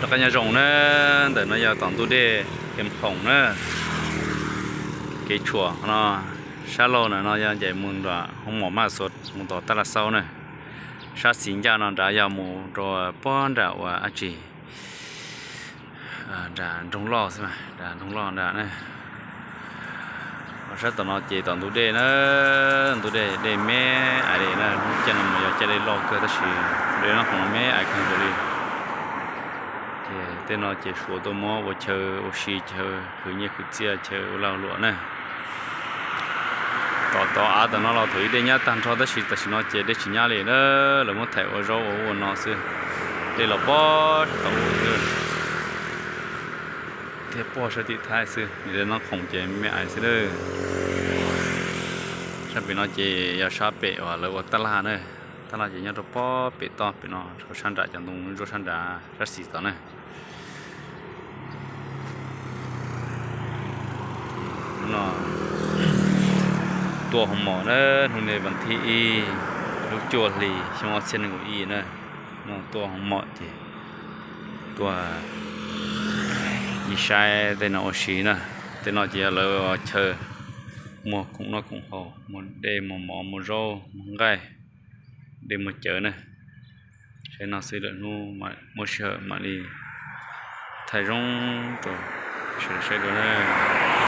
Rov qab nyob zoo na, ntawm no yog tom ntug dej Khees Phoom na, kev tshuam no, sab laug na no yog ncaim mus nram Hoo Mom Maj Xuav mus tom Taj Laj Xaub na, sab xis ncaj no nrad yog mus rau puag nram uas dab tsi, nram nroog loj xwb, nram nroog loj nrad na. Sab tom no ces tom ntug dej na, ntug dej, dej me ais li na, hnub caij no mas yog caij dej loj kawg tab sis tus dej no khoom me ais kawg nkaus li. Ces tej no ces Suav tuaj muab ua chaw ua si, chaw khwv nyiaj khwv txiaj, chaw ua lag luam na. Tom tod av tom no los thaum ub dej nyab tag nrho tab sis tam sim no ces dej tsis nyab li na, lawv muab thaim ua zaub ua ua no xwb. Dej los puag sab tom ub xwb thiab puag sab tim Thaib xwb, nws dej no khoom ces me ais xwb lawm. Sab pem no ces yog sab pem uas lawv ua taj laj na, taj laj ces nyob rau puag pem toj pem no, rau sab nram cov ntoo ntsuab sab nrad sab xis tod na. Hnub no tuaj Hoo Mom na, hnub no vas thib ib lub cuaj hli xyoo ob txhiab nees nkaum ib na, no tuaj Hoo Mom ces tuaj ib saib tej no ua si na, tej no ces yog lawv chaw muag khoom noj khoom haus, muag dej muag mov muag zaub muag nqaij, dej muag cawv na. Saib no xwb lwm hnub muaj sij hawm mam li thaij zoo rau sawv daws saib dua na.